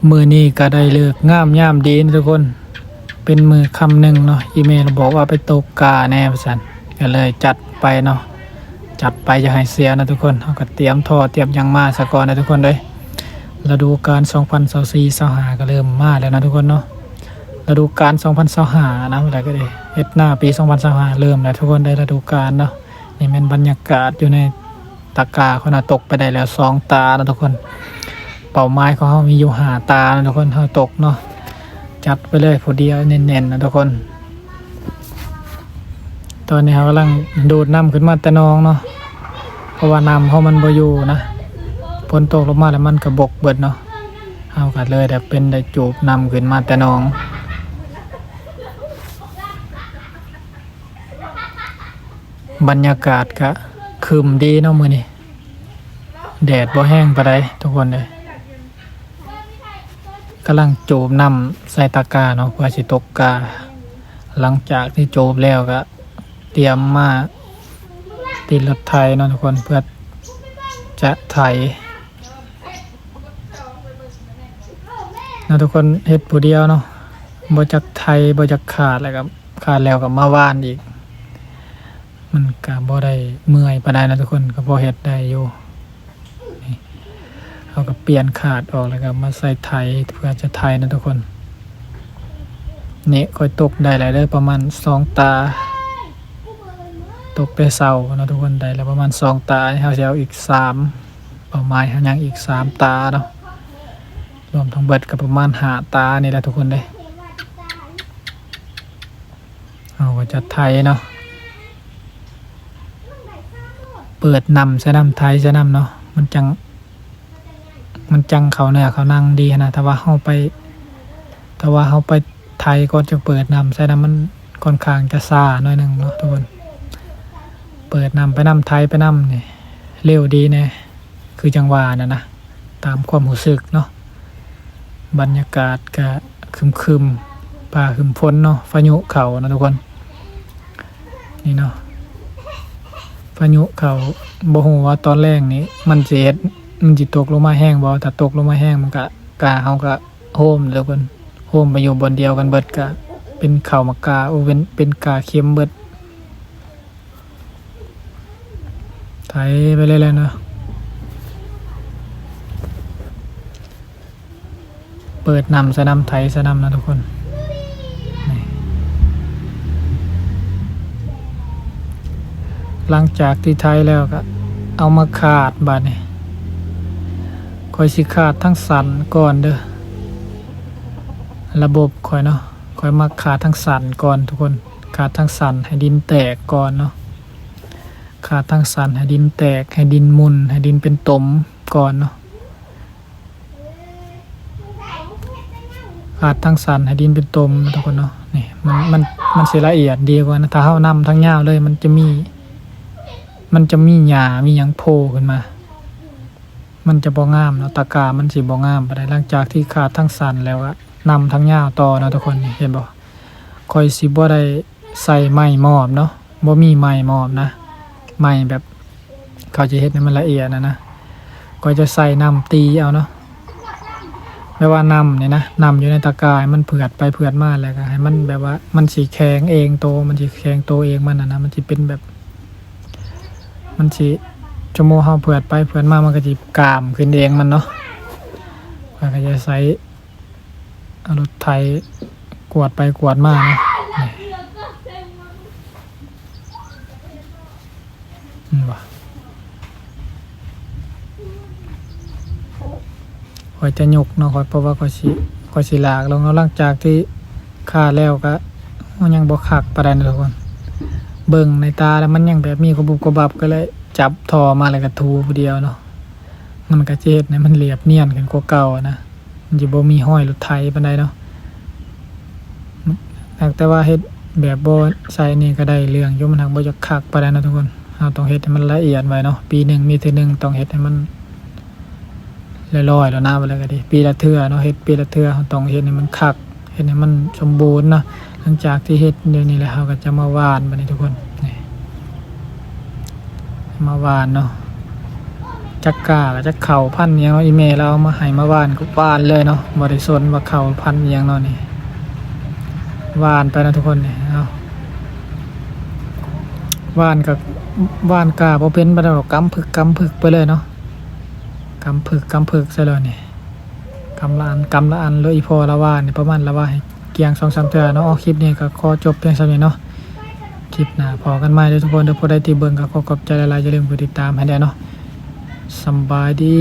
ມື້ນີ້ກໍໄດ້ເລີກງາມຍາມດີນະທຸກຄົນ, ເປັນມື້ຄ່ຳໜຶ່ງເນາະ, ອີ່ແມ່ບອກວ່າໄປຕົກກ້າແດ່ວ່າຊັ້ນ, ກໍເລີຍຈັດໄປເນາະ, ຈັດໄປຢ່າໃຫ້ເສຍນະທຸກຄົນ. ເຮົາກໍຕຽມທໍ່ຕຽມຫຍັງມາສາກ່ອນນະທຸກຄົນເດີ. ລະດູການສອງພັນຊາວສີ່ ຊາວຫ້າກໍເລີ່ມມາແລ້ວນະທຸກຄົນເນາະ, ລະດູການສອງພັນຊາວຫ້ານະ, ແລ້ວກໍໄດ້ເຮັດນາປີສອງພັນຊາວຫ້າເລີ່ມແລ້ວທຸກຄົນເດີ, ລະດູການເນາະ. ນີ້ແມ່ນບັນຍາກາດຢູ່ໃນ ຕາກ້າຂ້ອຍນະຕົກໄປໄດ້ແລ້ວສອງຕານະທຸກຄົນ. ເປົ້າໝາຍຂອງເຮົາມີຢູ່ຫ້າຕານະທຸກຄົນ, ເຮົາຕົກເນາະ, ຈັດໄປເລີຍຜູ້ດຽວເນັ້ນໆນະທຸກຄົນ. ຕອນນີ້ເຮົາກຳລັງດູດນ້ຳຂຶ້ນມາແຕ່ໜອງເນາະ, ເພາະວ່ານ້ຳເຮົາມັນບໍ່ຢູ່ນະ, ຝົນຕົກລົງມາແລ້ວມັນກະບົກເບິດເນາະ, ເຮົາກະເລີຍໄດ້ເປັນໄດ້ຈູບນ້ຳຂຶ້ນມາແຕ່ໜອງ. ບັນຍາກາດກະຄຶມດີເນາະມື້ນີ້, ແດດບໍ່ແຮງປານໃດທຸກຄົນເອີຍ. ກຳລັງຈູບນ້ຳໃສ່ຕາກ້າເນາະ ເພື່ອຊິຕົກກ້າ. ຫຼັງຈາກທີ່ຈູບແລ້ວກະຕຽມມາຕິດລົດໄຖເນາະທຸກຄົນ ເພື່ອຈະໄຖເນາະທຸກຄົນ, ເຮັດຜູ້ດຽວເນາະ, ບໍ່ຈັກໄຖ ບໍ່ຈັກຂາດ ແລ້ວກະ ຂາດແລ້ວກໍມາຫວ່ານອີກ, ມັນກໍບໍ່ໄດ້ເມື່ອຍປານໃດນະທຸກຄົນ, ກໍພໍເຮັດໄດ້ຢູ່. ນີ້ ເຮົາກໍປ່ຽນຂາດອອກ ແລ້ວກໍມາໃສ່ໄຖ ເພື່ອຈະໄຖນະທຸກຄົນ. ນີ້ຂ້ອຍຕົກໄດ້ແລ້ວເດີ ປະມານສອງຕາ, ຕົກແຕ່ເຊົ້າເນາະທຸກຄົນ, ໄດ້ແລ້ວປະມານສອງຕາ. ເຮົາຊິເອົາອີກສາມ, ເປົ້າໝາຍເຮົາຍັງອີກສາມຕາເນາະ, ລວມທັງເບິດກໍປະມານຫ້າຕານີ້ແຫຼະທຸກຄົນເດ້. ເຮົາກໍຈະໄຖເນາະ, ເປີດນ້ຳໃສ່ນ້ຳ ໄຖໃສ່ນ້ຳເນາະ, ມັນຈັ່ງ ມັນຈັ່ງເຂົ້າເນື້ອເຂົ້າໜັງດີຫັ້ນນະ. ຖ້າວ່າເຮົາໄປ ຖ້າວ່າເຮົາໄປໄຖກ່ອນຈຶ່ງເປີດນ້ຳໃສ່ນະ ມັນຄ່ອນຂ້າງຈະຊ້າໜ້ອຍໜຶ່ງເນາະທຸກຄົນ. ເປີດນ້ຳໄປນຳ ໄຖໄປນຳນີ້ ເລັວດີແດ່. ຄືຈັ່ງວ່ານັ້ນນະ ຕາມຄວາມຮູ້ສຶກເນາະ. ບັນຍາກາດກະຄຶມໆ ຟ້າຄຶມຝົນເນາະ, ພາຍຸເຂົ້າເນາະທຸກຄົນ. ນີ້ເນາະ ພາຍຸເຂົ້າ, ບໍ່ຮູ້ວ່າຕອນແລງນີ້ມັນຊິເຮັດ ມັນຊິຕົກລົງມາແຮງບໍ່. ຖ້າຕົກລົງມາແຮງ ມັນກະ ກ້າເຮົາກະໂຮມເດີເພິ່ນ, ໂຮມໄປຢູ່ບ່ອນດຽວກັນເບິດ, ກະເປັນເຂົ້າໝາກກ້າ, ໂອ ເປັນ ເປັນກ້າເຂັມເບິດ. ໄຖໄປເລື້ອຍໆເນາະ, ເປີດນ້ຳໃສ່ນ້ຳ ໄຖໃສ່ນ້ຳນະທຸກຄົນ. ນີ້ ຫຼັງຈາກທີ່ໄຖແລ້ວກໍເອົາມາຂາດ. ບາດນີ້ຂ້ອຍຊິຂາດທາງສັນກ່ອນເດີ, ລະບົບຂ້ອຍເນາະ, ຂ້ອຍມັກຂາດທາງສັນກ່ອນທຸກຄົນ. ຂາດທາງສັນໃຫ້ດິນແຕກກ່ອນເນາະ, ຂາດທາງສັນໃຫ້ດິນແຕກ ໃຫ້ດິນໝຸ່ນ ໃຫ້ດິນເປັນຕົມກ່ອນເນາະ. ຂາດທາງສັນໃຫ້ດິນເປັນຕົມນະທຸກຄົນເນາະ. ນີ້ ມັນ ມັນ ມັນຊິລະອຽດດີກວ່ານະ. ຖ້າເຮົານຳທາງຍາວເລີຍ ມັນຈະມີ ມັນຈະມີຫຍ້າມີຫຍັງໂຜ່ຂຶ້ນມາ, ມັນຈະບໍ່ງາມເນາະ, ຕາກ້າມັນຊິບໍ່ງາມປານໃດ. ຫຼັງຈາກທີ່ຂາດທາງສັ້ນແລ້ວ ກໍນຳທາງຍາວຕໍ່ເນາະທຸກຄົນ. ນີ້ເຫັນບໍ່? ຂ້ອຍຊິບໍ່ໄດ້ໃສ່ໄມ້ມອບເນາະ, ບໍ່ມີໄມ້ມອບນະ, ໄມ້ແບບ ເຂົາຈະເຮັດໃຫ້ມັນລະອຽດນະນະ. ຂ້ອຍຈະໃສ່ນ້ຳຕີເອົາເນາະ, ແບບວ່ານ້ຳນີ້ນະ, ນ້ຳຢູ່ໃນຕາກ້າໃຫ້ມັນເຜືອດໄປເຜືອດມາ, ແລ້ວກໍໃຫ້ມັນແບບວ່າມັນຊິແຂງເອງໂຕ, ມັນຊິແຂງໂຕເອງມັນນະນະ, ມັນຊິເປັນແບບ ມັນຊິ ຊົ່ວໂມງເຮົາເຜືອດໄປເຜືອດມາ ມັນກໍຊິກ້າມຂຶ້ນເອງມັນເນາະ. ຂ້ອຍກໍຈະໃຊ້ເອົາລົດໄຖກວດໄປກວດມາເນາະ. ນີ້ ເຫັນບໍ່? ຂ້ອຍຈະຍົກເນາະ, ຂ້ອຍ ເພາະວ່າຂ້ອຍຊິ ຂ້ອຍຊິລາກລົງເນາະ. ຫຼັງຈາກທີ່ຂ້າແລ້ວກະ ມັນຍັງບໍ່ຄັກປານໃດນະທຸກຄົນ. ເບິ່ງໃນຕາແລ້ວມັນຍັງແບບມີກະບຸບກະບັບ, ກໍເລີຍຈັບທໍ່ມາແລ້ວກະຖູຜູ້ດຽວເນາະ. ມັນກະຈະເຮັດໃຫ້ມັນລຽບນຽນຂຶ້ນກວ່າເກົ່ານະ, ມັນຈະບໍ່ມີຮອຍລົດໄຖປານໃດເນາະ. ຫາກແຕ່ວ່າເຮັດແບບບໍ່ໃສ່ນີ້ກໍໄດ້ເລື່ອງຢູ່, ມັນຫາກບໍ່ຢາກຄັກປານໃດເນາະທຸກຄົນ. ເຮົາຕ້ອງເຮັດໃຫ້ມັນລະອຽດໄວ້ເນາະ, ປີໜຶ່ງມີເທື່ອໜຶ່ງ, ຕ້ອງເຮັດໃຫ້ມັນລອຍໆແລ້ວນະ, ວ່າແລ້ວກໍດີ. ປີລະເທື່ອເນາະ, ເຮັດປີລະເທື່ອ, ເຮົາຕ້ອງເຮັດໃຫ້ມັນຄັກ, ເຮັດໃຫ້ມັນສົມບູນເນາະ. ຫຼັງຈາກທີ່ເຮັດແນວນີ້ແລ້ວ ເຮົາກໍຈະມາຫວ່ານບາດນີ້ທຸກຄົນ. ນີ້ ມາຫວ່ານເນາະ, ຈັກກ້າ ຈັກເຂົ້າພັນອີ່ຫຍັງເນາະ ອີ່ແມ່ລາວເອົາມາໃຫ້ມາຫວ່ານກໍຫວ່ານເລີຍເນາະ ບໍ່ໄດ້ສົນວ່າເຂົ້າພັນອີ່ຫຍັງເນາະນີ້ ຫວ່ານໄປເນາະທຸກຄົນນີ້ເນາະ. ຫວ່ານກໍຫວ່ານກ້າບໍ່ເປັນປານໃດດອກ ກຳຜຶກ ກຳຜຶກໄປເລີຍເນາະ ກຳຜຶກ ກຳຜຶກໃສ່ເລີຍນີ້ ກຳລະອັນ ກຳລະອັນເລີຍ. ອີ່ພໍ່ລາວວ່ານີ້ ປະມານລາວວ່າໃຫ້ກຽງສອງສາມເທື່ອເນາະ. ເອົາ ຄລິບນີ້ກໍຂໍຈົບພຽງສ່ຳນີ້ເນາະ ຄລິບໜ້າພໍ້ກັນໃໝ່ເດີ້ທຸກຄົນເດີ້. ຜູ້ໃດທີ່ເບິ່ງກໍຂໍຂອບໃຈຫຼາຍໆ ຢ່າລືມກົດຕິດຕາມໃຫ້ແດ່ເນາະ. ສຳບາຍດີ.